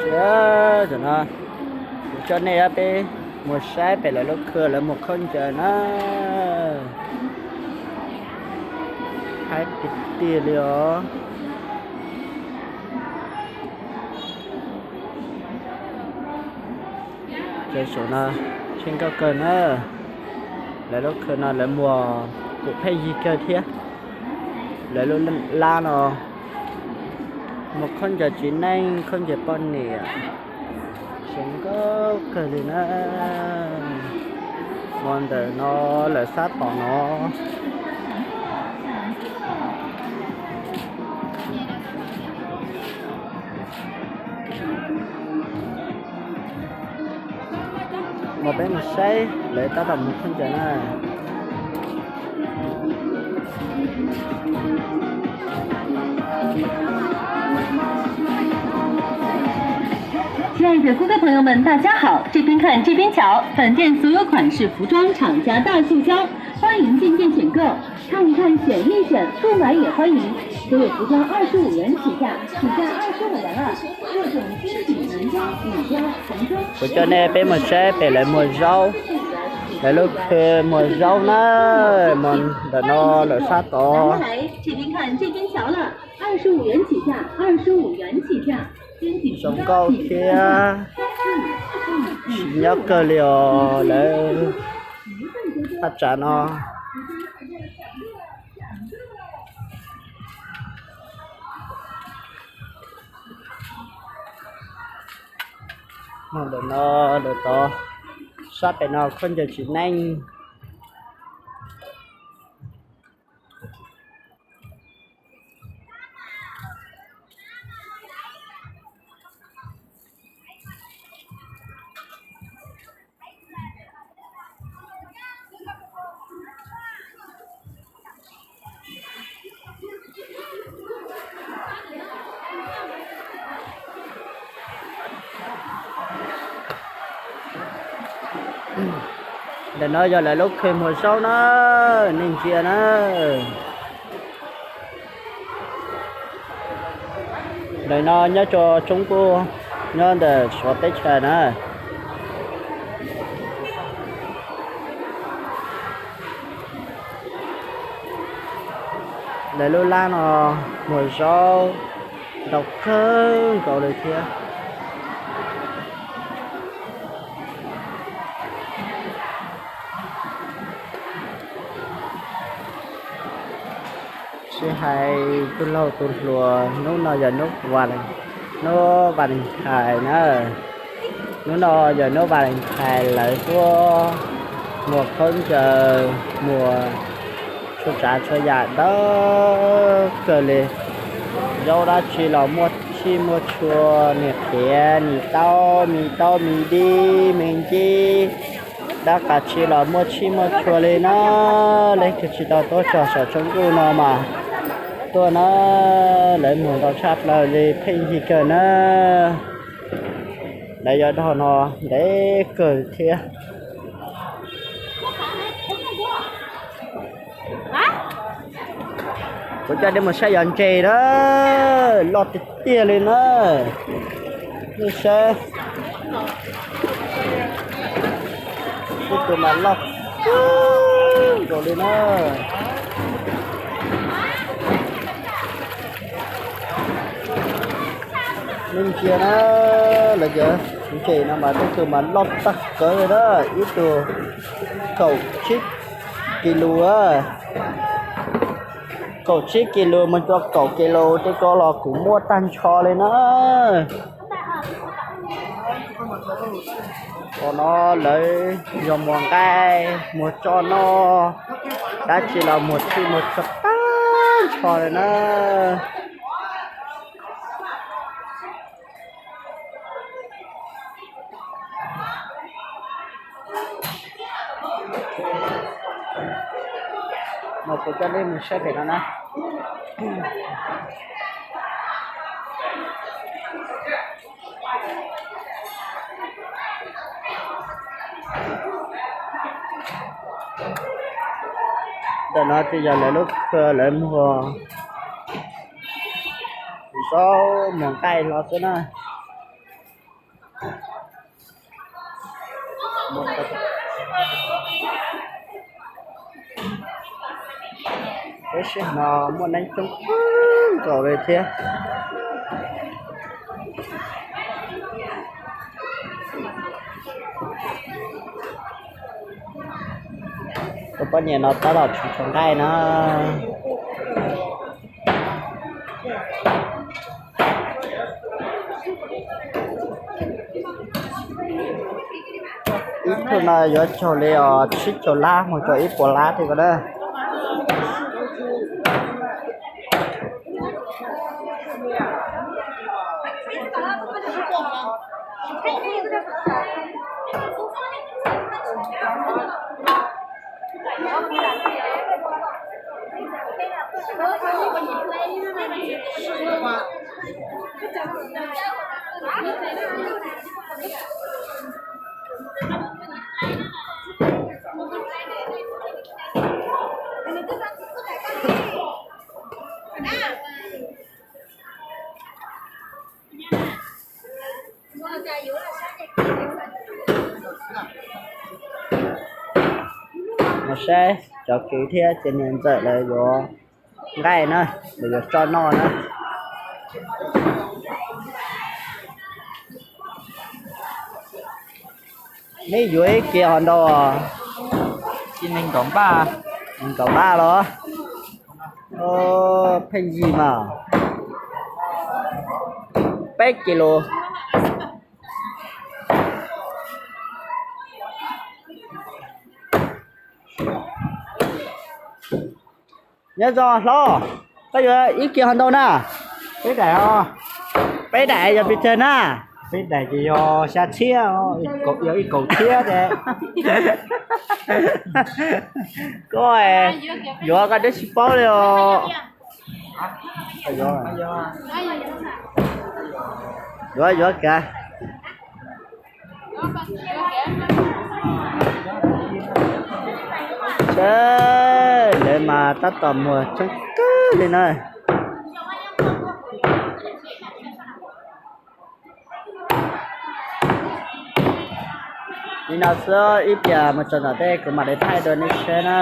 Tam no kuv coj nej peb mus saib pem lawv lub khw lawv muag khaub ncaws na. Haib tiag tiag li os. Cov saum no tsheej nkauj kawg na. Lawv lub khw no lawv muag kuj pheej yig kawg thiab. Lawv lub lab no muag khaub ncaws txiv neej, khaub ncaws poj niam, zoo nkauj kawg li na. Muag ntawm no lawm sab tom no. Mas peb mus saib lawv tab tom mus khaub ncaws na. 亲爱的顾客朋友们，大家好！这边看，这边瞧，本店所有款式服装厂家大促销，欢迎进店选购，看一看，选一选，不买也欢迎。所有服装二十五元起价，起价二十五元啊！各种精品男装、女装、童装。Kuv coj nej peb mus saib pem lawv muag zaub, lawv lub khw muag zaub na, muag ntawm no lawm sab tod. 这边看，这边瞧了，二十五元起价，二十五元起价。 Zoo nkauj thiab tsis nyob kawg li os lawv thaj tsam no. Ntawm no, ntawm tod, sab pem no khaub ncaws txiv neej. Ntawm no yog lawv lub khw muag zaub na, nej ntsia na. Ntawm no nyob rau Tsoob Kuj, nyob ntawm Suav teb chaws na. Lawv lub lab no muag zaub ntau kawg nkaus li thiab. Tsis hais tus laug tus hluas, hnub no yog hnub, hnub Valentine na. Hnub no yog hnub Valentine, lawv tuaj muag khaub ncaws, muag txhua tsav txhua yam ntau kawg li. Zaub dab tsi los muaj txhij muaj txhua, nws qhiav nws taub, me taub me dib me ncib, dab qas tsi los muaj txhij muaj txhua li na. Leej twg tsis tau tuaj txog saum Tsoob Kuj no mas tuaj na, lawv muag ntau tshaj plaws li, pheej yig kawg na. Lawv yuav dog no ntev kawg thiab. Kuv coj nej mus saib yov ntses na, loj tiag tiag li na. Nej saib, ib tug mas loj kawg nkaus li na. Nej ntsia na, lawv cov ntses no mas tej tug mas loj tag kawg li na, ib tug kaum tsib kis lus, kaum tsib kis lus mus rau kaum kis lus tej ko los kuj muaj tag nrho li na. Qhov no lawv yog muag nqaij, muag tso noj, dab tsi los muag txhij muag txhua tag nrho li na. No kuv coj nej mus saib pem no na. Ntawm no ces yog lawv lub khw lawv muag zaub muag nqaij los xwb na. Lub sij hawm no muaj neeg coob kawg nkaus li thiab. Tus poj niam no tab tom tshuv tshuv nqaij na. Ib tug no yuav raug li os tsib caug lab mus rau ib puas lab thiab ko na. Mus saib cov kwv thiab ces niam ntxawm lawv yuav nqaij na, lawv yuav tso noj na. Neb yuav ib kiag ho ntau os? Nees nkaum npaj los? Pheej yig mas. Peb kis lus. Nyob zoo hlob, koj yuav ib kiag ho ntau na? Peb daim os. Peb daim yog pes tsawg na? Peb daim ces yog xya txhiab, yog ib kaum txhiab ces. Koj yuav koj twb tsis paub li os. Yuav yuav kiag. Seb, lawv mas tab tom muag tseeb kawg li na. Li no xwb, ib pliag mus txog tom tej kuv mam li thaij dua nej saib na.